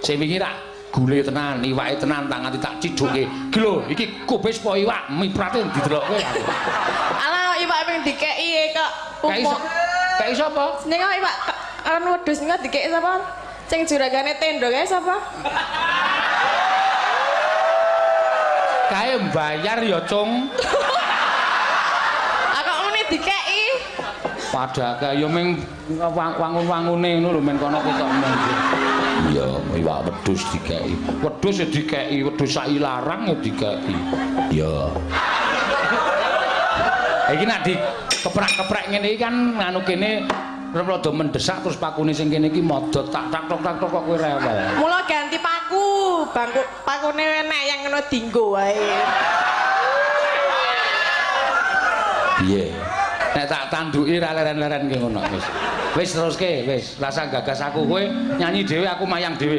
Sing wingi rak gule tenan, iwake tenan tak nganti tak cidhuke. Iki lho, iki kubis po iwak miprate didelokke aku. Alah iwak ping dikeki kok. Kei sapa? Sing kok iwak kan wedhus sing dikeki sapa? Sing juragane tendo kae sapa? Kae mbayar ya, Cung. Ah kok ngene dikeki? Padha kae ya ming wangun-wangune ngono lho men kono ketok mung. Iya, iwak wedhus dikeki. Wedhus ya dikeki, wedhus sak ilarang ya dikeki. Iya. Iki nek dikeprak-keprek ngene iki kan anu kene rada mendesak terus pakune sing kene iki modot tak tak tok tak tok kok kowe rewel. Mula ganti paku, bangku pakune enek yang ngono dinggo wae. Piye? Nek tak tanduki ra leren-leren ki ngono wis. Wis teruske wis, rasa gagas aku kowe nyanyi dhewe aku mayang dhewe.